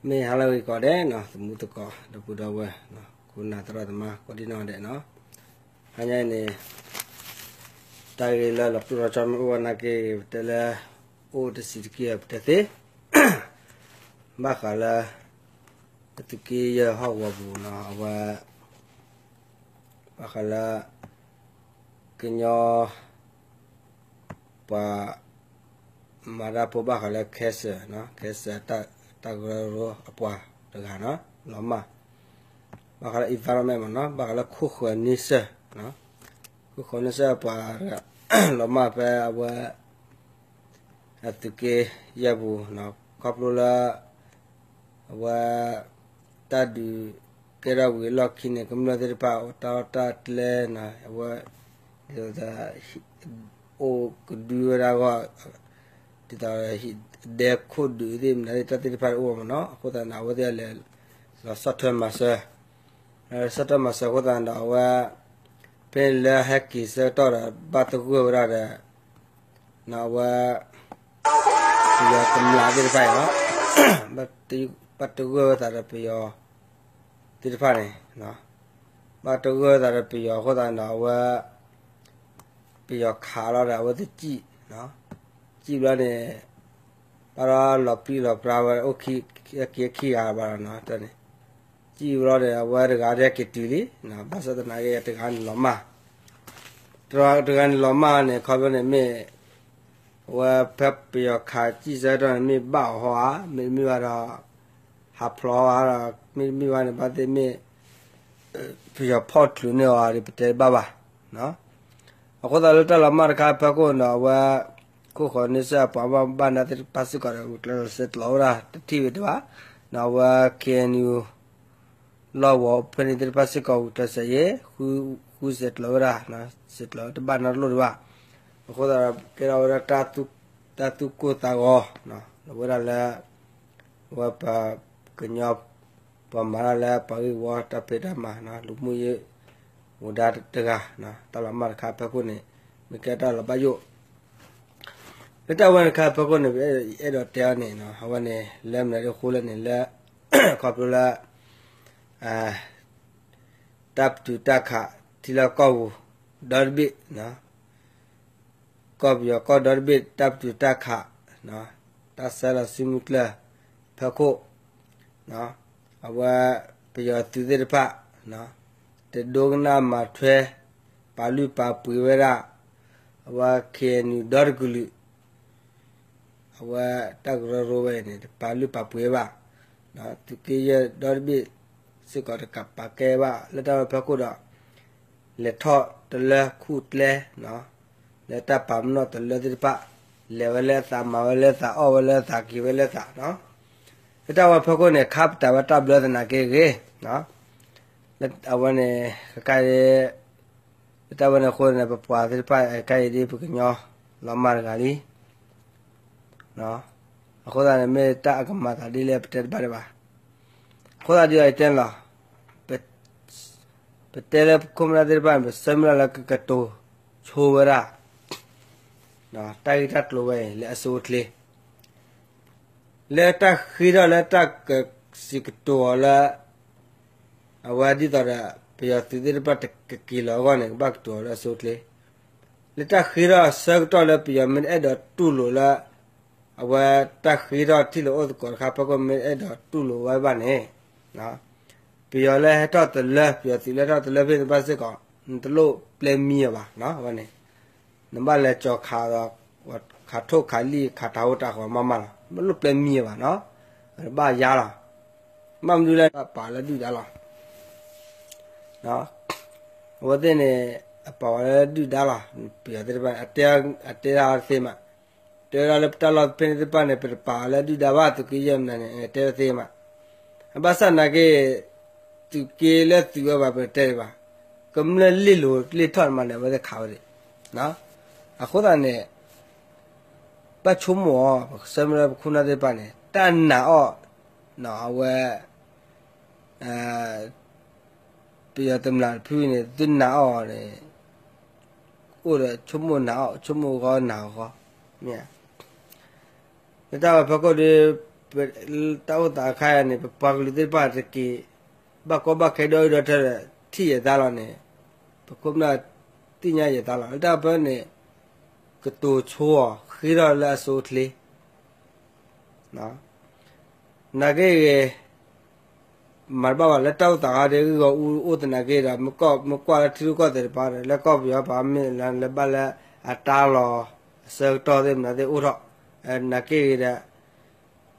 မ့ၢ်ဟါလၢအဂ့ၤကိးဂၤဒဲးနီၤ, သမူသကိး ဒီပုၢ်ဒီဝဲၢ် ခိၣ်နၢ်သရၣ်သမါ ကိးဒံနီၢ်ဂၤဒဲးနီၤ, ဟါညါအံၤန့ၣ် တၢ်ဂ့ၢ်လၢလီၤပျိၢ်လီၤကၠီမ့ၢ်အိၣ်ဝဲနာ်က့ ပတဲလၢ အိၣ်တဆံးတက့ၢ်ပတဲသ့, ဘၣ်ဃးလၢ အသုးက့ယဲၢ်ဟီၣ်ကဝီၤပူၤနီၤ, အဝဲ ဘၣ်ဃးလၢ ကညီ ပှၤ မၤတၢ်ဖိဘၣ်ဃးလၢ cancer နီၤ, cancer တၢ်ကရၢကရိအပှၤတဂၤနီၤ, လီၤမၢ်, ဘၣ်ဃးလၢ environment မ့ၢ်နီၤ, ဘၣ်ဃးလၢခိၣ်ဃၢၤန့ဆၢၣ်, ခိၣ်ဃၢၤန့ဆၢၣ်အပှၤတဂၤ လီၤမၢ်ဖဲအဝဲ အသုးက့ယဲၢ်ပူၤနီၤ, ခီဖျိလၢ အဝဲ တၢ်ဒုးကဲထီၣ်ဝံၤအလီၢ်ခံန့ၣ် ကမျၢၢ်သ့ၣ်တဖၣ် တၢ်အီၣ်တၢ်အီတၢ်ကျဲနီၤ, အဝဲ ဒ်သိး အိၣ်ကဒုဝဲဒၣ်အဂီၢ် ဒ်သိး ဒဲခိၣ်ဒုးသ့ၣ်မနုၤသ့ၣ် တၢ်သ့ၣ်တဖၣ်အိၣ်မ့ၢ်နီၤ, အဃိသတးန့ၣ် အဝဲသ့ၣ်လဲၤ လီၤဆီၣ်ထွဲမၤစၢၤ, လီၤဆီၣ်ထွဲမၤစၢၤအဃိသတးန့ၣ်ဒီး အဝဲ ဖဲန့ၣ်လၢဟဲက့ၤဆၢကတီၢ်ဒီး ဘၣ်သဂၢၢ်ဝဲဒၣ်ဒီး အဝဲ ပယီၤတမျးသ့ၣ်တဖၣ်အံၤလီၤ, ဘၣ်တဂၢၢ်ဝဲသးဒီးပယီၤသ့ၣ်တဖၣ်န့ၣ်, ဘၣ်တဂၢၢ်ဝဲသးဒီးပယီၤအဃိသတးန့ၣ်ဒီး အဝဲ ပယီၤခးလီၤဒီး အဝဲသ့ၣ်စံၣ်, စံၣ်ဘျီန့ၣ် ဘၣ်ဒီးလီၤပြံလီၤပြါဝဲ အိၣ်ခံဂၤဘၣ်ဒီးနီၤ, တၢ်န့ၣ် စံၣ်ဘျီန့ၣ် အဝဲတဂၤတဟဲက့ၤတုၤလံ, ဘၣ်ဆၣ်သနာ်က့ တဂၤန့ၣ်လီၤမၢ်, တဂၤန့ၣ်လီၤမၢ်န့ၣ် ခီဖျိန့ၣ်မ့ၢ် အဝဲဖဲပယီၤခးစံၣ်ဆၢကတီၢ်န့ၣ် မ့ၢ်ဘၣ်အီၤဟီဧါ, မ့တမ့ၢ်ဘၣ်ဒီး ဟးဖျိးအီၤဧါဒီး မ့တမ့ၢ်ဘၣ်န့ၣ် ဘၣ်သ့ၣ်မ့ၢ် ပယီၤဖီၣ်ချုးန့ၢ်အီၤဒီး ပတဲတဘၣ်ဘၣ်. အဃိသတးလၢတၢ်လီၤမၢ်တခါဖီခိၣ်န့ၣ်ဒီး အဝဲ ခိၣ်ဃၢၤန့ဆၢၣ်အပှၤဘၣ်မူဘၣ်ဒါသ့ၣ်တဖၣ်စ့ၢ်ကီးဒီး ဂုာ်ကျဲးစၢးဆဲးကျိးဝဲဒၣ် တထံၣ်ဝဲတဘၣ်, ဒီးအဝဲ ခ့ၣ်အဲၣ်ယူၣ် လီၢ်ကဝီၤဖဲန့ၣ်သ့ၣ်တဖၣ်စ့ၢ်ကီး ဂုာ်ကျဲးစၢးယဲၢ် ဃုဆဲးကျိးဝဲဒၣ်, ဆဲးကျိးတဘၣ်နီတလိၣ်တဘၣ်. အဃိသတးဒီး ကဲထီၣ်ဝဲဒၣ် တၢ်သူၣ်ကိၢ်သးဂီၤ ဝဲဒၣ်လၢ အဝဲပှၤကညီ ပှၤမၤတၢ်လၢပှၤဂ့ၢ်ဝီတၢ်ဖံးတၢ်မၤ လူမှုရေးဝန်ထမ်းတဂၤ တၢ်လီၤမၢ်တခါဖီခိၣ်န့ၣ် မ့ၢ်ကဲတၢ်လီၤဘၣ်ယိၣ် လၢတၢ်ဝဲန့ၣ်တခါဖီခိၣ်န့ၣ် အဲၣ်ဒိးတဲအီၤန့ၣ် အဝဲန့ၣ် လၢမနုၤအဃိလဲၣ်န့ၣ် လၢ ခီဖျိလၢ တၢ်ပတုာ်တၢ်ခးထံလီၢ်ကီၢ်ပူၤ ဒီတဘ့ၣ် ကီၢ်ပယီၤကီၢ်ဒီတဘ့ၣ် တၢ်ပတုာ်တၢ်ခး တၢ်ဆဲးလီၤစုမုၢ်ကျၢၢ်ဖီခိၣ် အဝဲ ပယီၤသုးသ့ၣ်တဖၣ် တဒိကနၣ်မၤထွဲ ပာ်လုၢ်ပာ်ပှ့ၤဝဲဒၣ် အဝဲ ခ့ၣ်အဲၣ်ယူၣ် ဒီတကလုာ် အဝဲတၢ်ကရၢကရိဝဲအံၤန့ၣ် တပာ်လုၢ်ပာ်ပှ့ၤဘၣ်. သုးက့ယဲၢ်ဒီတဘ့ၣ်စ့ၢ်ကီးတကပာ်ကဲဘၣ် လၢတၢ်ဝဲဖီခိၣ်ဒီး လဲၤထီၣ်တလၢခူၣ်ကျဲ လၢတၢ်ပာ်ပနီၣ်တလၢသ့ၣ်တဖၣ် လဲၤဝဲလၢအသး မၤဝဲလၢအသး အီၣ်ဝဲလၢအသး က့ၤဝဲလၢအသး လၢတၢ်ဝဲဖီခိၣ်န့ၣ် ခါပတာ်ဝဲတၢ်ဘျၢသနာ်က့ဂ့ၤ လၢအဝဲန့ၣ် ခဲခါအံၤ လၢတၢ်ဝဲန့ၣ်အဃိန့ၣ် ပပှၤသ့ၣ်တဖၣ်ခဲခါအံၤဒ်ပကညီလီၤမၢ်တဂၤလံ အဃိသတးန့ၣ် မ့ၢ်တၢ်အကမၤသးဒ်လဲၣ်ပတဲတဘၣ်ဒံးဘၣ်. အဃိသတးဒ်အံၤတဲန့ၣ်လီၤ. ပတဲလၢပခိၣ်ပနၢ်သ့ၣ်တဖၣ်န့ၣ် ပဆၢမုၢ်လၢ်လၢကကတိၤဆိဝဲဒၣ် တၢ်ဂ့ၢ်တၢ်ကျိၤဝဲအံၤ လၢအဆိအချ့ လၢတၢ်ဃ့ထီၣ်လၢတၢ်ကစံးကတိၤအီၤလၢ အဝဲဒ်သိးဒီး ပယီၤသုးသ့ၣ်တဖၣ်တကက့ၤလီၤအဂီၢ်န့ၣ် ကဘၣ်ကတိၤအီၤလၢအဆိအချ့ လၢတၢ်ဃ့ထီၣ်ဆၢကတီၢ်လၢပယီၤမ့ၢ်အဲၣ်ဒိးတူၢ်လိာ်လၢ အဝဲတၢ်ဃ့ထီၣ်ထံၣ်လိာ်အိၣ်သကိးတခါဖီခိၣ် မ့ၢ်အဲၣ်ဒိးတူၢ်လိာ်ဝဲဘၣ်န့ၣ် ပယီၤလၢဟဲထီၣ်တလၢ ပယီၤသုးလၢဟဲထီၣ်တလၢဖဲန့ၣ်ဘၣ်စ့ၢ်ကီး နတလိၣ်ပျဲမံအီၤဘၣ် အဝဲန့ၣ် နဘၣ်လဲၤကၠီၤခးဒီး ခးထိၣ်ခးလံၣ်ခးတၤဟိတၤဃီၤမးမးလီၤ နဘၣ်လိၣ်ပျဲမံအီၤဘၣ်နီၤ နဘၣ်ယါလီၤ ဘၣ်မနုၤလဲၣ် ဘၣ်ပာ်လၢဒုၣ်ဒါလီၤ အဝဲသ့ၣ်န့ၣ် အပာ်ဝဲလၢဒုၣ်ဒါလီၤ ပယီၤသ့ၣ်တဖၣ်န့ၣ် အတဲဒၣ်အီၤတသ့မး တဲဝဲဒၣ်လၢပတၢ်လီၢ်ဖဲန့ၣ်သ့ၣ်တဖၣ်န့ၣ် ပတပာ်အီၤလၢဒုၣ်ဒါဘၣ် သုးက့ယဲၢ်မနုၤန့ၣ် တဲတသ့မး ဘၣ်ဆၣ်သနာ်က့ သုးက့လၢသုးဝဲဘၣ်ပတဲဒံးဘၣ် ကမျၢၢ်လ့ၣ်လိၤလ့ၣ်ထီၣ်မးန့ၣ် အဝဲသ့ၣ်ခးဝဲဒၣ် အဃိသတးန့ၣ် ဘၣ်ဆိကမိၣ်အီၤ ပကဆၢမုၢ်လၢ်ပခိၣ်ပနၢ်သ့ၣ်တဖၣ်န့ၣ် တၢ်နာ်အီၤ အဝဲ ပယီၤတမျးတဖုန့ၣ် သုနာ်အီၤန့ၣ် အိၣ်ဒီးဆိကမိၣ်နာ်အီၤ ဆိကမိၣ်ဂီၤနာ်ဂီၤ မ့ၢ်ဧါ လၢတၢ်ဝဲဖီခိၣ်ဒီး တၢ်အိၣ်သးအခါယၤန့ၣ် ပပှၤကလုာ်သ့ၣ်တဖၣ်တက့ၤ ဘၣ်ကီဘၣ်ခဲဒီဒူၣ်ဒီထၢဒီး ထံၣ်ယသးလီၤန့ၣ်, ပခိၣ်ပနၢ်သ့ၣ်ညါယသးလီၤ. လၢတၢ်ပၢန့ၣ် ကတိၤဆိအီၤ ဃ့ထီၣ်လၢအဆိအချ့ နာ်က့ဂ့ၤ မၤတဘၣ်ဘၣ် လၢတၢ်အိၣ်သးခါဒ်ဂ့ၢ်ဂီၤအူအိၣ်သနာ်က့ဒီး မ့ၢ်ကွၢ်လၢထံရူၢ်ကီၢ်သဲးတပၤဒီး လၢကီၢ်ပယီၤပၤမ့ၢ်လၢဘၣ်လၢအတၢ်လီၢ်အဆၢကတီၢ်သ့ၣ်မနုၤသ့ၣ်အိၣ်ထီၣ် နာ်က့ဂ့ၤ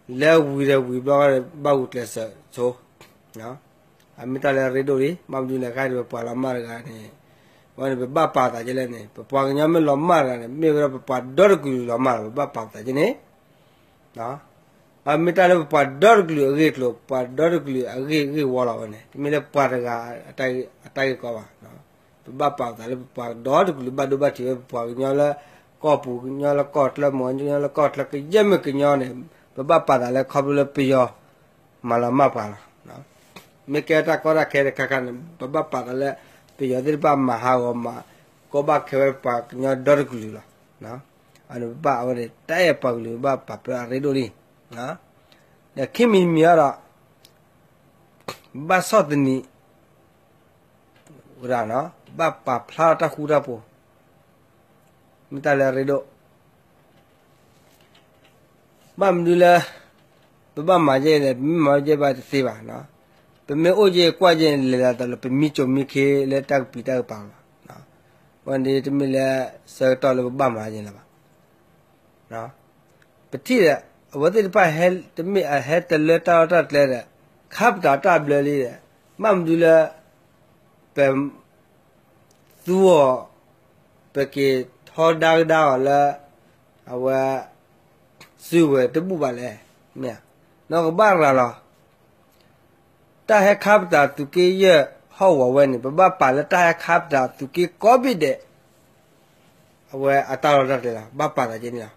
ဒီး လၢဝံၤဒီးဝံၤဘျီဒီး ဘၣ်ဂုာ်ကျဲးစၢးဆိ အမ့ၢ်တၢ်လၢအရ့ဒိၣ်လံ. ဘၣ်မနုၤလဲၣ် ခဲအံၤပပှၤလီၤမၢ်တဂၤန့ၣ် ဝဲန့ၣ် ပဘၣ်ပာ်သးကဲလဲၣ်န့ၣ် ပပှၤကညီမ့ၢ်လီၤမၢ်တဂၤန့ၣ် မ့ၢ်ဝဲဒၣ်ပပှၤဒီတကလုာ်လီၤမၢ်လီၤ ပဘၣ်ပာ်သးကဲန့ၣ် အမ့ၢ်တၢ်လၢပပှၤဒီတကလုာ်အဂ့ၢ်အကျိၤ ပှၤဒီတကလုာ်အဂ့ၢ်ဂ့ၢ်ဝီလီၤဝဲန့ၣ် တမ့ၢ်လၢပှၤတဂၤအတၢ်ဂ့ၢ်ကီဘၣ်. ပဘၣ်ပာ်သးလၢပပှၤဒီတကလုာ်ဘၣ်ဒိဘၣ်ထံးဝဲ ပပှၤကညီလၢကီၢ်ပူၤ ကညီလၢကီၢ်ချၢ မ့ၢ်ကညီလၢကီၢ်ချၢ ကယဲၢ်မ့ၢ်ကညီန့ၣ် ပဘၣ်ပာ်သးလၢခီဖျိလၢပယီၤ မၤလီၤမၢ်ပှၤလီၤ. မ့ၢ်ကဲတၢ်ကီတၢ်ခဲတခါခါန့ၣ် ပဘၣ်ပာ်သးလၢ ပယီၤသ့ၣ်တဖၣ်မၤဟးဂီၤမၤ ကီဘၣ်ခဲဝဲပှၤကညီဒီတကလုာ်လီၤ. အန့ၣ်ပဘၣ်အဝဲန့ၣ် တၢ်အဲၣ်ပှၤကလုာ်ဘၣ်ပာ်ပၢအရ့ဒိၣ်လံ. ဒီးခံမံၤတမံၤအံၤဒီး ဘၣ်ဆီၣ်သနံး ဝဲဒၣ် ဘၣ်ပာ်ဖျါထီၣ်တၢ်ဃူတၢ်ဖိး မ့ၢ်တၢ်လၢအရ့ဒိၣ် ဘၣ်မနုၤလၢ ပဘၣ်မၤယဲၢ်လဲၣ် ပမ့ၢ်မၤယဲၢ်ဘၣ်တသ့ဘၣ်. ပမ့ၢ်အိၣ်ယဲၢ်ကွၢ်ယဲၢ်လဲၤလီၤတၢ်လၢ ပမံကၠိမံခ့လၢတၢ်ကပံာ်တၢ်ကပၤလီၤ. ဝဲန့ၣ်တမ့ၢ်လၢဆၢကတီၢ်လၢပဘၣ်မၤယဲၢ်လၢၤဘၣ်. ပထံၣ်ဒီး အဝဲသ့ၣ်တဖၣ်ဟဲ တမ့ၢ်အဟဲတလၢတၢ်လီၢ်တၢ်ကျဲဒီး ခါပတာ်တၢ်ဘျၢလံဒီး ဘၣ်မနုၤလၢ ပ သူအီၤ ပက့ၤထီဒါကဒါအီၤလၢ အဝဲ စုကဝဲၤတဘူၣ်ဘၣ်လဲၣ်. မ့ၢ်ဧါ. နီၢ်ကဘၣ်ရၤလီၤ. တၢ်ဟဲခါပတာ်သုးက့ယဲၢ်ဟီၣ်ကဝီၤဝဲန့ၣ် ပဘၣ်ပာ်လၢတၢ်ဟဲခါပတာ်သုးက့ကိးဘ့ၣ်ဒဲး အဝဲအတၢ်လီၢ်တၢ်ကျဲလီၤ. ဘၣ်ပာ်သးကဲန့ၣ်လီၤ.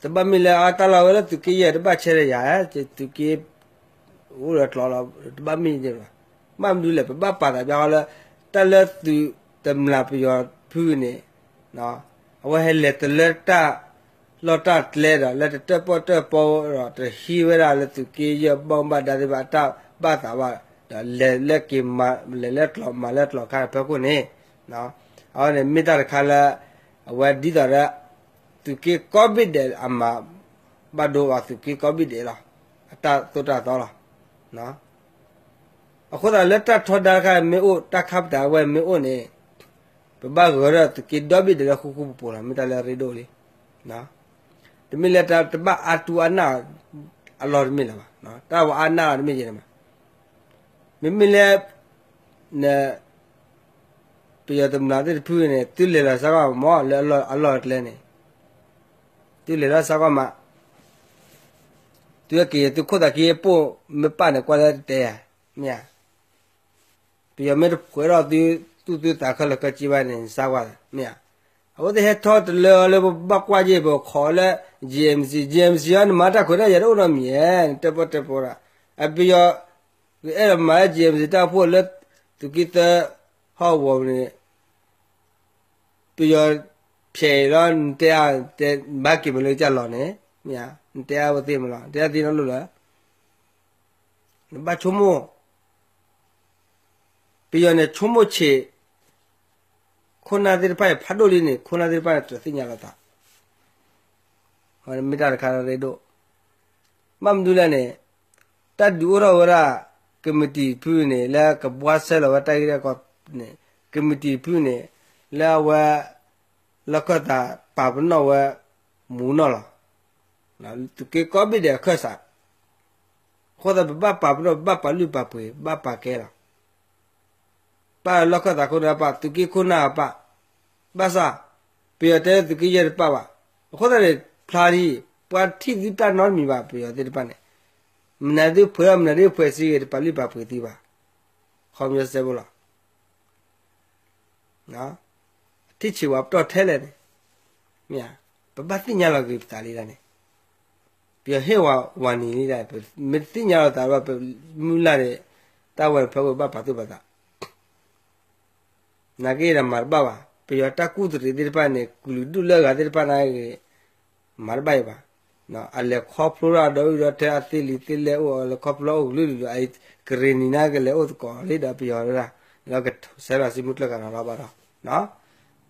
တဘၣ်မ့ၢ်လၢအတၢ်လီၢ်ဝဲလၢသုးက့ယဲၢ် တဘၣ်ဆဲးလၢယၤ သုးက့ အိၣ်ဒီးကျိာ်လီၤ တဘၣ်မ့ၢ်န့ၣ်ဘၣ်. ဘၣ်မနုၤလဲၣ် ပဘၣ်ပာ်သးဘၣ်ဃီလၢ တၢ်လၢသုးတမျၢ်ပယီၤဖုန့ၣ် အဝဲဟဲလဲၤတလၢတၢ်လီၢ်တၢ်ကျဲဒီး လၢတတၢၣ်ပီၣ်တၢၣ်ပီဒီး တဟံးဝဲဒၣ်လၢသုးက့ယဲၢ်ဘၣ်မူဘၣ်ဒါသ့ၣ်တဖၣ်အတၢ်ဘၣ်သးဘၣ်ဒီး လဲၤလၢက့ၤမၤ လဲၤလၢကျိာ်မၤလၢကျိာ်ခါဖၢခိၣ်န့ၣ် အဝဲန့ၣ်မ့ၢ်တၢ်တခါလၢ အဝဲဒ်သိးဒီး သုးက့ကိးဘ့ၣ်ဒဲးအမၤ ဘၣ်ဒိအီၤသုးက့ကိးဘ့ၣ်ဒဲးလီၤ. အတၢ်သိၣ်တၢ်သီလီၤ. အဃိသတးလၢတၢ်ထီဒါတခါမ့ၢ်အိၣ် တၢ်ခါပတာ်ဝဲမ့ၢ်အိၣ်န့ၣ် ပဘၣ်ဂဲၤဒီးသုးက့ဒီဘ့ၣ်ဒဲးလၢဃူဃူဖိးဖိးလီၤ. မ့ၢ်တၢ်လၢအရ့ဒိၣ်လံ. တမ့ၢ်လၢတၢ်တဘၣ်အါတူၢ်အါနၢ်အလီၢ်တမ့ၢ်လၢၤဘၣ်. တၢ်ဝဲအါနၢ်လီၤတမ့ၢ်ယဲန့ၣ်ဘၣ်. မ့မ့ၢ်လၢ ပယီၤတမျၢ်သ့ၣ်တဖုန့ၣ် သုလဲၤလီၤစၢ်ကွၢ်မး လၢအလီၢ်အကျဲန့ၣ် သုလဲၤလီၤစၢ်ကွၢ်မး သုက့ၤသုးခိၣ်သးခံအပိၢ်မ့ၢ်ပာ်န့ၣ် ကွၢ်လၢတတဲယၤ မ့ၢ်ဧါ. ပယီၤမ့ၢ်တဖှဲးထီၣ်သုသူၣ်သုသးခဲလၢာ်ခဲဆ့ဘၣ်န့ၣ် နစၢ်ကွၢ် မ့ၢ်ဧါ. အဝဲသ့ၣ်ဟဲထီၣ်တလၢအီၤလၢပဘၣ်ကွၢ်ယဲၢ် ပခိးလၢ GMC GMC အီၤ နမၤတၢ်ခွဲးတၢ်ယာ်တအိၣ်နီတမံၤဧါ နတၢၣ်ပီၣ်တၢၣ်ပီဒီး အပယီၤ ကအဲၣ်ဒိးမၤလၢ GMC တၢ်အိၣ်ဖှိၣ်လၢ သုးက့သၢဟီၣ်ကဝီၤန့ၣ် ပယီၤဖျဲးအံၤလီၤ နတဲအါ နဘၣ်က့ၤမ့ၢ်လၢကစၢ်လီၤန့ၣ် မ့ၢ်ဧါ နတဲအါဝဲသ့ၣ်မ့ၢ်လီၤ နတဲအါသ့နီတလိၣ်လၢ နဘၣ်ဆိကမိၣ် ပယီၤန့ၣ်ဆိကမိၣ်ဆံး ခိၣ်နၢ်သ့ၣ်တဖၣ်အံၤဖးဒိၣ်လံန့ၣ် ခိၣ်နၢ်သ့ၣ်တဖၣ်န့ၣ် တသ့ၣ်ညါလီၤသး မ့ၢ်တၢ်တခါလၢအရ့ဒိၣ် ဘၣ်မနုၤလဲၣ်န့ၣ် တၢ်ဒုးအိၣ်ထီၣ်ဝဲဒၣ် ကမံးတံာ်တဖုန့ၣ် လၢကဘှါဆဲလီၤဝဲတၢ်ဂ့ၢ်တၢ်ကျိၤန့ၣ် ကမံးတံာ်တဖုန့ၣ် လၢအဝဲ လီၢ်ခၢၣ်သးပာ်ပနီၣ်ဝဲ မူနီၢ်လီၤ. သုးက့ကိးဘ့ၣ်ဒဲးအခၢၣ်စး အဃိသတး ပဘၣ်ပာ်ပနီၣ် ပဘၣ်ပာ်လုၢ်ပာ်ပှ့ၤ ဘၣ်ပာ်ကဲလီၤ. ပာ်လီၢ်ခၢၣ်သးခိၣ်နၢ်ပာ် သုးက့ခိၣ်နၢ်ပာ် ဘၣ်ဆၣ် ပယီၤတဲလၢသုးက့ယဲၢ်တပာ်ဘၣ်. အဃိသတးန့ၣ် ဖျါဒ်အံၤ ပှၤထံၣ်သုတၢ်နီတမံၤဘၣ် ပယီၤသ့ၣ်တဖၣ်န့ၣ် မနုၤသုဖှဲးထီၣ် မနုၤသုဖှဲးဆံးဂ့ၤ တပာ်လုၢ်ပာ်ပှ့ၤသုဘၣ်. ခီပညီစဲဖိလီၤ. ထံၣ်ဆံးဝဲပတီၢ်ထဲလဲၣ်န့ၣ် မ့ၢ်ဧါ, ပဘၣ်သ့ၣ်ညါလီၤက့ၤပသးလံဒၣ်န့ၣ်, ပယီၤဟ့ၣ်ဝဲဝၤနံၤလံဒၣ်, ပမ့ၢ်တသ့ၣ်ညါလီၤသးဘၣ် ပမုၢ်လၢ်န့ၣ် တၢ်ဝဲန့ၣ်ဖၢပှဲၤဘၣ်ပာ်သူၣ်ပာ်သး, နာ်က့ဒီးမၤတဘၣ်ဘၣ်, ပယီၤတၢ်ကူၣ်တရံးသ့ၣ်တဖၣ်န့ၣ် ကလုာ်ဒူၣ်လၢအဂၤသ့ၣ်တဖၣ်န့ၣ်ဂ့ၤ မၤတဘၣ်အံၤဘၣ်. အလဲၤခီဖျိတၢ်ဒီးအုၣ်ဒီးထဲအသ့လံာ်သ့လဲၢ်အိၣ် အလဲၤခီဖျိအိၣ်ကလုာ်လုာ် အကရ့ၣ်နံၤနာ်ကလဲၤအိၣ်သကိးလံဒီးပယီၤဒၣ် ဒီးကဆဲးလီၤစုမုၢ်ကျၢၢ်ကရၤလီၤဘၣ်ဒီး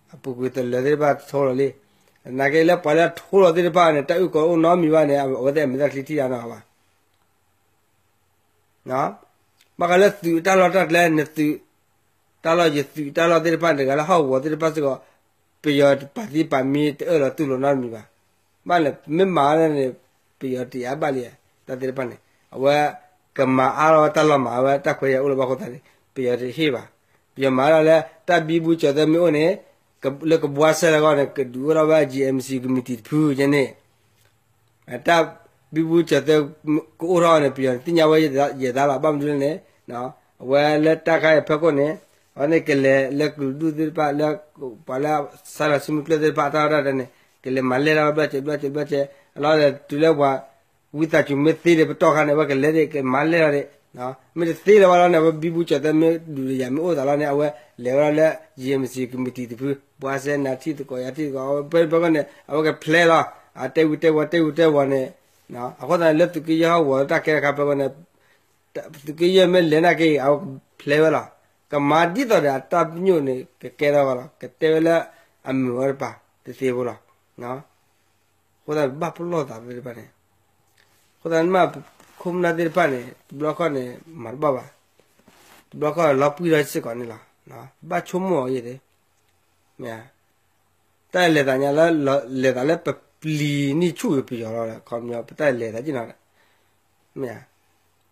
အပူၤကွံာ်တလၢၤသ့ၣ်တဖၣ်ထိလီၤလံ. နာ်က့လၢပှၤလၢအထိလီၤသ့ၣ်တဖၣ်န့ၣ် တၢ်အုၣ်ကီၤအိၣ်နီတမံၤဘၣ်န့ၣ် အဝဲသ့ၣ်အမဲာ်ချံထံၣ်တၢ်နီတဂၤဘၣ်. ဘၣ်ဃးလၢသုးတၢ်လီၢ်တၢ်ကျဲ နသုးတၢ်လီၢ်ယသုးတၢ်လီၢ်သ့ၣ်တဖၣ် တဂၤလၢဟီၣ်ကဝီၤသ့ၣ်တဖၣ်စ့ၢ်ကီး ပယီၤပာ်သံပာ်မံတအၢၣ်လီၤတူၢ်လိာ်နီတမံၤဘၣ်. ဘၣ်လဲၣ် ပမ့ၢ်မၤအီၤန့ၣ် ပယီၤတယာ်ဘၣ်လံ တၢ်သ့ၣ်တဖၣ်န့ၣ် အဝဲကမၤအါထီၣ်ဝဲတၢ်လီၤမၢ်ဝဲတၢ်ခွဲးယာ်အိၣ်လၢၤဘၣ်အဃိသတးန့ၣ် ပယီၤတဟ့ၣ်ဘၣ်. ပယီၤမၤအါထီၣ်လၢ တၢ်ဘံဘူစၢၤသၢမ့ၢ်အိၣ်န့ၣ် လၢကဘှါစဲလၢအဂီၢ်န့ၣ် ကဒုးအိၣ်ထီၣ်ဝဲ GMC committee တဖုကဲန့ၣ် တၢ်ဘံဘူစၢၤသၢကအိၣ်ထီၣ်န့ၣ် ပယီၤန့ၣ်သ့ၣ်ညါဝဲယဲၢ်သးလီၤ. ဘၣ်မနုၤလဲၣ်န့ၣ် အဝဲလၢတၢ်ခါအံၤဖီခိၣ်န့ၣ် အဝဲန့ၣ်ကလဲၤလၢကလုာ်ဒူၣ်သ့ၣ်တဖၣ်လၢ ပှၤလၢဆဲးလီၤစုမုၢ်ကျၢၢ်သ့ၣ်တဖၣ်အတၢ်အီၣ်တၢ်အီန့ၣ် ကလဲၤမၤလဲၢ်ထီၣ်ဝဲဘျီၣ်စဲးဘျီၣ်စဲးဘျီၣ်စဲး အလီၢ်ဒီးတုၤလၢပှၤ ဝံသးစူၤမ့ၢ်သ့ဒီးပတီၢ်ခါန့ၣ် အဝဲကလဲၤဒံးကမၤလဲၢ်ထီၣ်ဒံး မ့ၢ်တသ့လၢၤဘၣ်လီၤန့ၣ် အဝဲဘံဘူစၢၤသၢမ့ၢ်ဒုးတယာ်မ့ၢ်အိၣ်သးလီၤန့ၣ် အဝဲလဲၤဝဲဒၣ်လၢ GMC committee တဖု ပှၤစဲနၤထံၣ်သကိးယၤထံၣ်သကိး အဝဲဖဲဖဲန့ၣ် အဝဲကဖျဲလီၤ အတဲဝံၤတဲဝီၤတဲဝံၤတဲဝီၤန့ၣ် အဃိသတးန့ၣ် လၢသုးက့ယဲၢ်ဟီၣ်ကဝီၤတၢ်ကဲတခါဖဲဖဲန့ၣ် သုးက့ယဲၢ်မ့ၢ်လဲၤနာ်က့ အဝဲကဖျဲဝဲလီၤ. ကမၤဒ်သိးဒီးအတၢ်ပညိၣ်န့ၣ် ကကဲထီၣ်ဝဲလီၤ ကတဲဝဲလၢအမုာ်ဝဲတပၤတသ့ဖိလီၤ. အဃိသတးပဘၣ်ပလီၢ်သးသ့ၣ်တဖၣ်န့ၣ် အဃိသတးန့ၣ်မ့ၢ်ပခိၣ်ပနၢ်သ့ၣ်တဖၣ်န့ၣ် တဘျီခီၣ်န့ၣ် မၤတဘၣ်ဘၣ်. တဘျီခီၣ်လီၤပှံၢ်ထီၣ်စ့ၢ်ကီးန့ၣ်လီၤ. ဘၣ်ဆိကမိၣ်အီၤယဲၢ်သ့ၣ် မ့ၢ်ဧါ. တၢ်လဲၤသးညါလၢ လဲၤသးလၢပပျံၤန့ၢ်ဆူၣ်ဂ့ၤပယီၤလီၤ ခီပညီ ပတၢ်လဲၤသးက့ၤ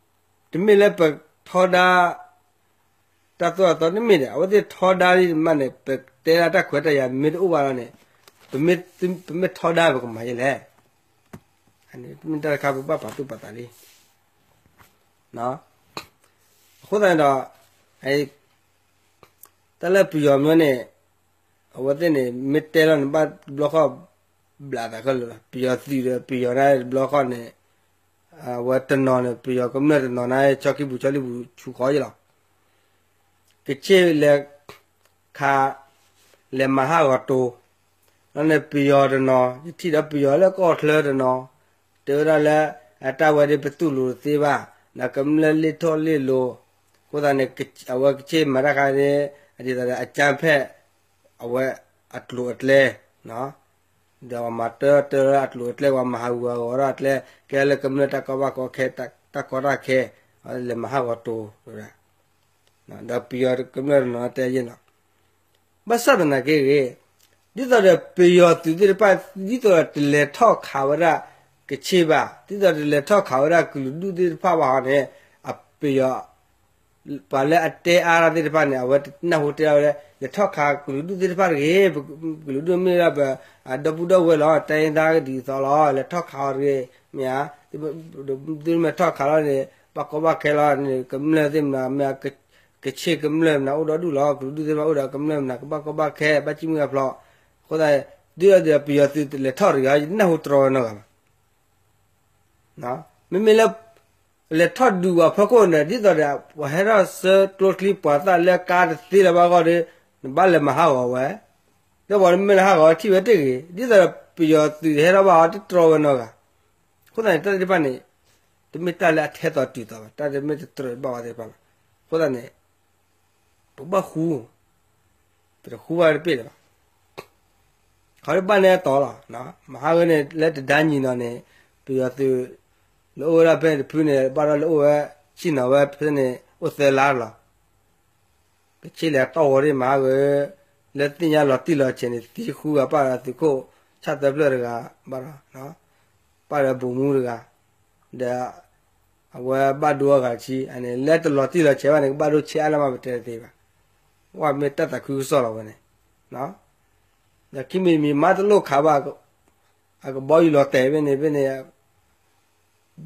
နီၤ မ့ၢ်ဧါ. တမ့ၢ်လၢပထီဒါ တၢ်သိၣ်တၢ်သီတမ့ၢ်ဒီး အဝဲသ့ၣ်ထီဒါလံမးန့ၣ် ပတဲဒၣ်တၢ်ခွဲးတၢ်ယာ်မ့ၢ်တအိၣ်ဘၣ်လီၤန့ၣ် ပမ့ၢ်ထီဒါပကမၤယဲလဲၣ်. မ့ၢ်တၢ်တခါပဘၣ်ပာ်သူၣ်ပာ်သးလံ. အဃိသတးန့ၣ်ဒီး တၢ်လၢပယီၤမ့ၢ်န့ၣ် အဝဲသ့ၣ်န့ၣ် မ့ၢ်တဲလီၤန့ၣ် ဘၣ်တဘျီဃီ ဘျးသးခဲလၢာ်လီၤ. ပယီၤသုးဒီးပယီၤန့ၣ်တဘျီဃီန့ၣ် အဝဲတနီၤန့ၣ် ပယီၤကမျၢၢ်တနီၤန့ၣ် ဆီခံပူၤဆီလံပူၤဆူဃီယဲၢ်လီၤ. ကဆ့ၣ်လဲၤခး လဲၤမၤဟးဂီၤတိၤ လီၤန့ၣ် ပယီၤတနီၤ ယထံၣ်ဒီးပယီၤလၢကီၢ်ချၢတနီၤ တဲဝဲဒၣ်လၢ တၢ်ဝဲဒၣ်ပတူၢ်လိာ်တသ့ဘၣ် ဒီးကမျၢၢ်လ့ၢ်ထီၣ်လ့ၢ်လီၤ. အဃိသတးန့ၣ် အဝဲကဆ့ၣ်မၤတၢ်ခါန့ၣ် ဒ်သိးဒီးအကၠၢ်ဖဲၣ် အဝဲအကျိၤအကျဲ ဒီးပှၤမၤတၢ်တၢ်လၢအကျိၤအကျဲ ပှၤမၤဟးဂူာ်ဟးဂီၤထီၣ်အကျဲ ကဲလၢကမျၢၢ်တၢ်ကီဘၣ်ကီခဲ တၢ်ကီတၢ်ခဲ လဲၤမၤဟးဂီၤတိၤ ဒီးပယီၤကမျၢၢ်တနီၤတဲယဲၢ်နီၤ ဘၣ်ဆၣ်သနာ်က့ဂ့ၤ ဒ်သိးဒီးပယီၤသုးသ့ၣ်တဖၣ် ဒ်သိးဒီးတလဲၤထီၣ်ခးဝဲဒၣ်ကဆ့ၣ်ဘၣ် ဒ်သိးတလဲၤထီၣ်ခးဝဲဒၣ်ကလုာ်ဒူၣ်သ့ၣ်တဖၣ်ဘၣ်ဟီန့ၣ် အပယီၤ ပှၤလၢအတဲအါတၢ်သ့ၣ်တဖၣ်န့ၣ် အဝဲနၢ်ဟူတဲဒၣ်ဝဲ လဲၤထီၣ်ခးကလုာ်ဒူၣ်သ့ၣ်တဖၣ်တဂ့ၤ ကလုာ်ဒူၣ်မ့ၢ်ဒၣ်ပဒီပုၢ်ဒီဝဲၢ်လီၤ တၢ်အ့ၣ်ဒါကဒ်သိးလီၤ လဲၤထီၣ်ခးအီၤတဂ့ၤ မ့ၢ်ဧါ သုမ့ၢ်ထီၣ်ခးလီၤန့ၣ် ဘၣ်ကီဘၣ်ခဲလီၤန့ၣ် ကမျၢၢ်သ့ၣ်မနုၤ မ့ၢ်ဧါ ကဆ့ၣ်ကမျၢၢ်မနုၤအိၣ်ဒီဒူၣ်လီၤ ကလုာ်ဒူၣ်သ့ၣ်တဖၣ်အိၣ်ဒီးကမျၢၢ်မနုၤ ကဘၣ်ကီဘၣ်ခဲ ဘၣ်စံၣ်မုၢ်ဂၤဖျိး အဃိသတး ဒ်သိးဒီးပယီၤသုးလဲၤထီၣ်တဂ့ၤ ယနၢ်ဟူတြီဝဲနီတဂၤဘၣ် မ့မ့ၢ်လၢ လဲၤထီၣ်ဒုးဝဲဖီခိၣ်န့ၣ် ဒ်သိးဒီး ပှၤဟဲထီၣ်ဆှၢကျိချံမျိာ်သၣ်လၢကါတသ့လၢၤဘၣ်အဂီၢ်ဒီး နဘၣ်လဲၤမၤဟးဂီၤဝဲ, ဒီးပှၤမ့ၢ်လဲၤဟးဂီၤထံၣ်ဝဲတဂ့ၤ, ဒ်သိးဒီးပယီၤသုးဟဲထီၣ်ဘၣ်အီၤတတြီဝဲနီတဂၤ. အဃိသတးန့ၣ် တၢ်သ့ၣ်တဖၣ်န့ၣ် တမ့ၢ်တၢ်လၢအထဲသိးတုၤသိးဘၣ်, တၢ်တမ့ၢ်တတြီဘၣ်ဝဲသ့ၣ်တဖၣ်ဘၣ်. အဃိသတးန့ၣ် ပဘၣ်ဃူ ပတဃူဘၣ်တဘ့ၣ်လၢၤဘၣ်. ခီဒ်ဘၣ်န့ၣ်အတီၤလီၤ. မဟါဂ့ၤန့ၣ် လၢတဒါနံၤနီၤန့ၣ် ပယီၤသုး လၢအိၣ်ဝဲဒၣ်ဖဲန့ၣ်တဖုန့ၣ် ဘၣ်ဒီးလၢအိၣ်ဝဲ ဆ့ၣ်နီၤဝဲဖဲန့ၣ် အိၣ်သၢလါလီၤ. ကဆ့ၣ်လဲၤတီၢ်ဝီၤဒ်မဟါဂ့ၤ လၢသ့ၣ်ညါလီၤတံၢ်လီၤဆဲးန့ၣ် သံဃုဂၤ ပၣ်ဒီးသုးခိၣ်ဆၣ်သၢဖျၢၣ်တဂၤ ဘၣ်ဒီး ပၣ်ဒီးဘိးမူတဂၤ ဒီး အဝဲဘၣ်ဒိအဂၤတဆံ လၢတလီၤတံၢ်လီၤဆဲးဘၣ်န့ၣ် ကဘၣ်ဒိဆဲးအါလၢမး ပတဲတသ့ဘၣ်. ဝဲမ့ၢ်တၢ်သးခုကစီၣ်လီၤဝဲန့ၣ်. ဒီးခံမံၤတမံၤ မၤတလိၣ်ခးဘၣ် အကဘီယူၤလီၤတဲာ်ဖဲန့ၣ် ဖဲန့ၣ်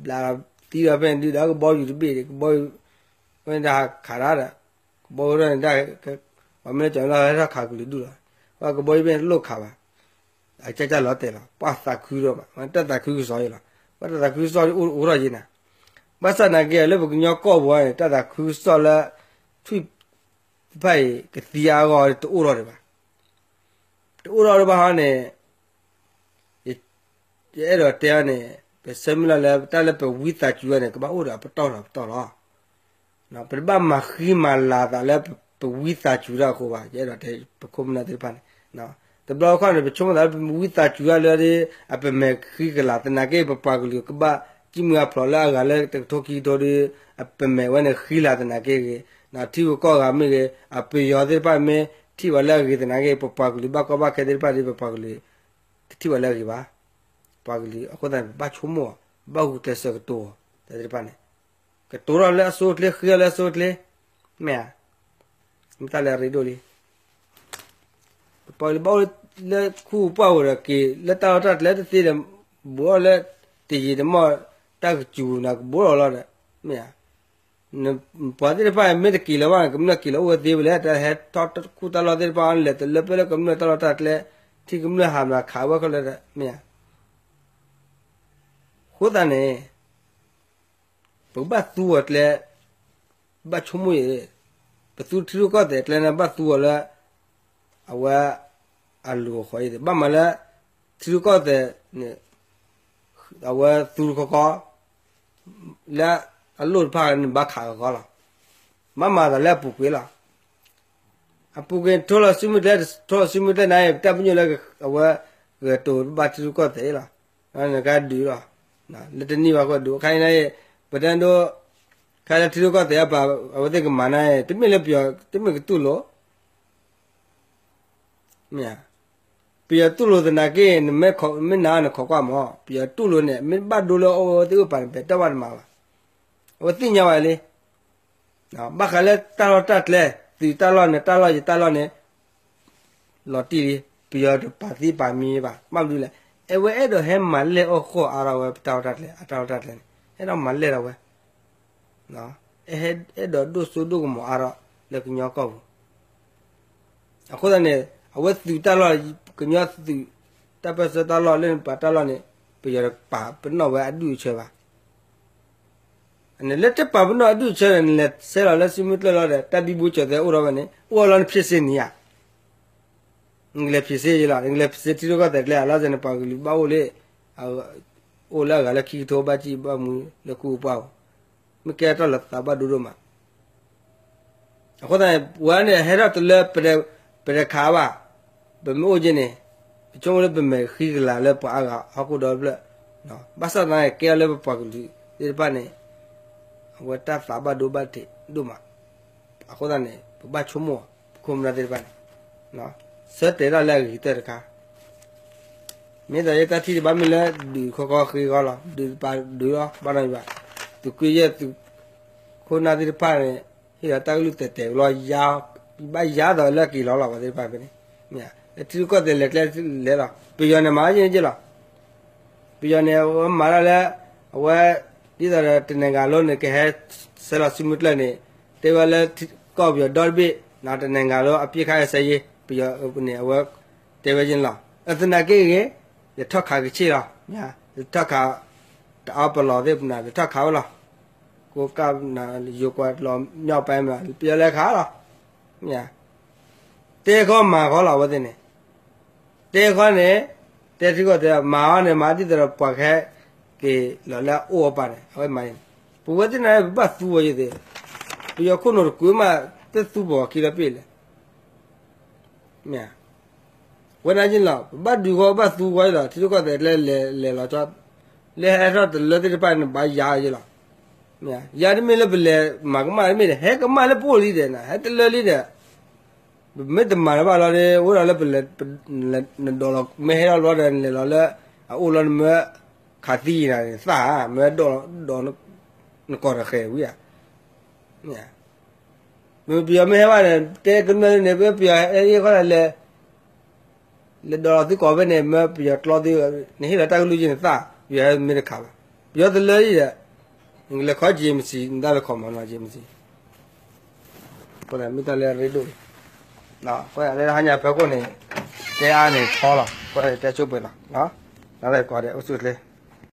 ဘျးသံဒီးဖဲန့ၣ်ဒုးဒီး ကဘီယူၤတဘ့ၣ်ဒီး ကဘီယူၤ ဝဲန့ၣ်တၢ်ခးတၢ်ဒီး ကဘီယူၤထီၣ်န့ၣ် ပှၤမ့ၢ်လၢကၠီၤလၢဟဲထီၣ်ခးကလုာ်ဒူၣ်လီၤ. ဝဲကဘီယူၤဖဲန့ၣ်တလိၣ်ခးဘၣ် အကၢ်ကၢ်လီၤတဲာ်လီၤ ပှၤသးခုဒီးဘၣ် တၢ်သးခုကစီၣ်အံၤလီၤ. ပှၤတၢ်သးခုကစီၣ်အိၣ်အိၣ်ထီၣ်ယံၤနၤ ဘၣ်ဆၣ်သနာ်က့ လၢပကညီကီၢ်ပူၤန့ၣ် တၢ်သးခုကစီၣ်လၢ ထွံၣ်တဖၣ်အံၤ ကသံအါအါဂီၢ်ဂီၢ်တအိၣ်ထီၣ်ဒံးဘၣ်. တအိၣ်ထီၣ်ဒံးဘၣ်ဟီန့ၣ် ယ ယအဲၣ်ဒိးတဲအီၤန့ၣ် ပဆၢမုၢ်လၢ်လၢတၢ်လၢပဝံသးစူၤအီၤန့ၣ် ကဘၣ်အိၣ်ဒီးပတီၢ်ထီၣ်ပတီၢ်လီၤ. ပတဘၣ်မၤဃံမၤလၤသးလၢပဝံသးစူၤတၢ်အဃိဘၣ်. ယအဲၣ်ဒိးတဲပခိၣ်ပနၢ်သ့ၣ်တဖၣ်န့ၣ် တဘျီတခီၣ်န့ၣ် ပဆိကမိၣ်သးလၢပဝံသးစူၤတၢ်လၢ အပမဲာ်ဃံကလၤသနာ်က့ ပပှၤကလုာ်ကဘၣ်စံၣ်မုၢ်အဖျိးလၢအဂၤလၢတကထိခံကထိဒီး အပမဲာ်ဝဲန့ၣ်ဃံလၤသနာ်က့ဂ့ၤ, ထံဂုၤကီၢ်ဂၤမ့ၢ်ဂ့ၤ, အပယီၤသ့ၣ်တဖၣ်မ့ၢ်ထံၣ်ဝဲလၢအဂ့ၤသနာ်က့ ပပှၤကလုာ်ဘၣ်ကီဘၣ်ခဲသ့ၣ်တဖၣ်ဒီး ပပှၤကလုာ်တထံၣ်ဝဲလၢအဂ့ၤဘၣ်. ပှၤကလုာ်အဃိသတးန့ၣ် ပဘၣ်ဆိကမိၣ်အီၤ, ပဘၣ်ဂုာ်ကျဲးစၢးကတိၤအီၤ တၢ်သ့ၣ်တဖၣ်န့ၣ် ကတိၤထီၣ်လၢအဆိအချ့ ဃ့ထီၣ်လၢအဆိအချ့, မ့ၢ်ဧါ, မ့ၢ်တၢ်လၢအရ့ဒိၣ်လံ. ပပှၤကလုာ်ဘၣ်အိၣ်လၢခူပှၢ်ဧိၤဒီး က့ၤလၢတၢ်လီၢ်တၢ်ကျဲတသ့ဒီး ဘူးထီၣ်လၢတယံာ်တမီၢ် တၢ်ကစူၤနၤကဘူးထီၣ်လီၤဒီး မ့ၢ်ဧါ, ပှၤသ့ၣ်တဖၣ်မ့ၢ်တက့ၤလၢၤဘၣ်န့ၣ် ကမျၢၢ်က့ၤလီၤအိၣ်ဝဲသ့ဝဲလဲၣ်, တၢ်ဟဲထီၣ်ခူၣ်တၢ်လီၢ်သ့ၣ်တဖၣ် လဲၤတလၢပျၢၢ်လၢကမျၢၢ်တၢ်လီၢ်တၢ်ကျဲ, ထံၣ်ကမျၢၢ်ဟးမၤခးဝဲခဲလၢာ်ဒီး မ့ၢ်ဧါ. အဃိသတးန့ၣ် ပကဘၣ်သူအီၤကျဲ, ဘၣ်ဆိကမိၣ်အံၤ, ပသူထံရူၢ်ကီၢ်သဲးကျဲန့ၣ် ဘၣ်သူအီၤလၢ အဝဲအလိၤအဃီအံၤ, ဘၣ်မၤလၢ ထံရူၢ်ကီၢ်သဲးန့ၣ် အဝဲသူတခီခီ လၢအလိၣ်တဖၣ်န့ၣ် ဘၣ်ခးခီခီလီၤ. ဘၣ်မၤသးလၢအပူၤကွံာ်လီၤ. အပူၤကွံာ်ထိၣ်လီၤစုမုၢ်ကျဲ, ထိၣ်လီၤစုမုၢ်ကျဲန့ၣ် တၢ်ပညိၣ်လၢအဝဲ ဂဲၤတိၤဘၣ်ထံရူၢ်ကီၢ်သဲးလီၤ. နကဒုးလီၤ, လၢတနံၣ်ဘၣ်ဃိဒုး ခါအံၤန့ၣ် ပတဲဒိ ခါလၢထံရူၢ်ကီၢ်သဲးအပၢ် အဝဲသ့ၣ်ကမၤန့ၣ် တမ့ၢ်လၢပယီၤ တမ့ၢ်ကတူၢ်လိာ် မ့ၢ်ဧါ, ပယီၤတူၢ်လိာ်သနာ်က့ နမ့ၢ်နာ်နခိးကွၢ်မး, ပယီၤတူၢ်လိာ်န့ၣ် မ့ၢ်ဘၣ်ဒိလၢအဝဲသ့ၣ်အိၣ်ပာ်န့ၣ် ပတၢ်ဘၣ်တမၤဘၣ်. အဝဲသ့ၣ်ညါဘၣ်လံ, ဘၣ်ဃးလၢတၢ်လီၢ်တၢ်ကျဲ, သုးတၢ်လီၢ်န့ၣ် တၢ်လီၢ်ယတၢ်လီၢ်န့ၣ် လီၤတံၢ်လံ, ပယီၤတပာ်သံပာ်မံဘၣ်, ဘၣ်မနုၤလဲၣ်, အဝဲအဲၣ်ဒိးဟဲမၤလဲၢ်အီၣ်ဃီအါထီၣ်ဝဲပတၢ်လီၢ်တၢ်ကျဲ, အတၢ်လီၢ်တၢ်ကျဲန့ၣ် အဲၣ်ဒိးမၤလဲၢ်ထီၣ်ဝဲ အဲၣ်ဒိးဒိၣ်စိဒိၣ်ကမီၤအါထီၣ်လၢကညီကီၢ်ပူၤ, အဃိသတးန့ၣ် အဝဲသုးတၢ်လီၢ်, ကညီသုး, တၢ်ပၢၢ်ဆၢတၢ်လီၢ်လၢနပာ်တၢ်လီၢ်န့ၣ် ပယီၤတပာ်ပနီၣ်ဝဲအဒူၣ်အဆၢဘၣ်. နလၢတပာ်ပနီၣ်အဒူၣ်အဆၢန့ၣ် နလဲၤဆဲးလီၤလၢစုမုၢ်ကျၢၢ်လီၤဒီး တၢ်ဘံဘူကၠီၤသဲးအိၣ်ထီၣ်ဝဲန့ၣ် အိၣ်အလီၢ်နဖံးစ့နံၤဧါ, နကလဲၤဖံးစ့ယလီၤ, နကလဲၤဖံးစ့ထံရူၢ်ကီၢ်သဲးကျဲ အလီၢ်စဲန့ၣ် ပှၤကလုာ်ဘၣ်အိၣ်လၢ အိၣ်လၢအဂၤလၢခံကထိဘၣ်စံၣ်ဘၣ်မူလၢခူပှၢ်ဧိၤ, မ့ၢ်ကဲထီၣ်လၢသးဘၣ်ဒိဒိၣ်မး. အဃိသတးန့ၣ် ပဝဲန့ၣ်ဟဲထီၣ်တလၢ ပတခးဘၣ်, ပမ့ၢ်အိၣ်က့န့ၣ် ပဆိကမိၣ်လၢပမဲာ်ဃံကလၤလၢပှၤအါဂၤဟီၣ်ခိၣ်ဒီဖျၢၣ်, ဘၣ်ဆၣ်သနာ်က့ ကဲထီၣ်လၢပပှၤကလုာ်သ့ၣ်တဖၣ်န့ၣ် အဝဲတၢ်သးဘၣ်ဒိဘၣ်ထံးဒိၣ်မး. အဃိသတးန့ၣ် ပဘၣ်ဆိကမိၣ် ပခိၣ်ပနၢ်သ့ၣ်တဖၣ်န့ၣ် ဆၢတဲာ်ဒၣ်လၢအဂ့ၤကတၢၢ်တခါ မ့ၢ်ဒီးယတၢ်ထံၣ်တဘၣ်မ့ၢ်လၢဒုးခီခီဃ့ခီလီၤ, ဒုးတပာ်ဒုးလီၤ ဘၣ်နီၢ်ယဘၣ်, သုးကွံယဲၢ်သုးခိၣ်နၢ်သ့ၣ်တဖၣ်န့ၣ် ဟ့ၣ်လီၤတၢ်ကလုၢ်တဲာ်တဲာ်ကလီၤ, ဘၣ်ယါဒီးလၢက့ၤလီၤလီၤ ပှၤသ့ၣ်တဖၣ်ဖဲန့ၣ်, ထံရူၢ်ကီၢ်သဲးလဲၤကျဲလဲၤလီၤ, ပယီၤန့ၣ်မၤယဲၢ်က့လီၤ. ပယီၤန့ၣ် အဝဲမၤတၢ်လၢ အဝဲ ဒ်သိးဒီးတနံၤဂၤလိန့ၣ် ကဟဲဆဲးလီၤစုမုၢ်ကျၢၢ်န့ၣ် တဲဝဲလၢ ကီၢ်ပယီၤဒီတဘ့ၣ် တနံၤဂၤလိ အပစ်ခတ်ရပ်စဲရေး ပယီၤန့ၣ် အဝဲတဲဝဲက့န့ၣ်လီၤ. သနာ်က့ဂ့ၤ ယထီၣ်ခးကဆ့ၣ်လီၤ, ယထီၣ်ခး တအါပလီၢ်သ့ၣ်ပနၤ ယထီၣ်ခးဝဲလီၤ. ကိးကၢ်နၤ ယိၤကွၢ်လီၤ မြောက်ပိုင်းမး ပယီၤလဲၤခးလီၤ. တဲခီမၤခီလီၤ အဝဲသ့ၣ်န့ၣ် တဲခီန့ၣ် တဲထံကီၢ်သဲး မၤအီၤန့ၣ် မၤဒ်သိးဒီးပှၤကဟဲက့ၤလီၤလၢအအိၣ်အပၢ်န့ၣ် အဝဲမၤန့ၣ်, ပဝဲသ့ၣ်န့ၣ် ပဘၣ်သူဝဲယသ့ၣ်, ပယီၤခိၣ်နူာ်တကွံမး တသူပှၤခံလၢပ့ၢ်လဲၣ်. မ့ၢ် ဝဲဒၣ်က့လီၤ ပဘၣ်ဒုးဃီ ပဘၣ်သူဃီလီၤ ထံရူၢ်ကီၢ်သဲးကျဲလဲၤလဲၤလီၤဆီ လၢဟဲထီၣ်တလၢသ့ၣ်တဖၣ်န့ၣ် ဘၣ်ယါယ့လီၤ. မ့ၢ် ယါတမ့ၢ်လၢပလဲၤမၤကမၣ်တမ့ၢ်ဒီး ဟဲကမၣ်လၢပအိၣ်လံဒီး ဟဲတလၢလံဒီး ပမ့ၢ်တမၤလၢၤဘၣ်လီၤဒီး အိၣ်ဒီးလၢပလဲၤ နဒိးလီၤ မ့ၢ်ဟဲထီၣ်ဘျီဒီး နလဲၤလီၤလၢ အအိၣ်လီၤ နမ့ၢ်ခးသံနၤန့ၣ် သၣ်ဧါ မ့ၢ်ဒိး နကိးတဃဲၤဝံၤဧါ. မ့ၢ်ပယီၤမ့ၢ်ဟဲဘၣ်န့ၣ် တဲကမျၢၢ်န့ၣ် ပယီၤဟဲခီလဲၣ် လဲၤဒိးလီၤသုကိးဖဲန့ၣ် မ့ၢ်ပယီၤကျီသု နဟ့ၣ်လီၤတၢ်ကလုၢ်က့ၤနသၣ် ပယီၤဟဲမ့ၢ်တခးဘၣ် ပယီၤတလၢအံၤဒီး နကလဲၤခီ J M C နတၢ်လဲၤခီမီၤနီၤ J M C မ့ၢ်တၢ်လၢအရ့ဒိၣ်အံၤ လၢဟါညါဖဲခိၣ်န့ၣ် တဲအါန့ၣ်ထီလီၤ တဲဆိပှဲၤလီၤ နၢ်လဲၣ်ကီးဒီးအိၣ်ဆူၣ်ချ့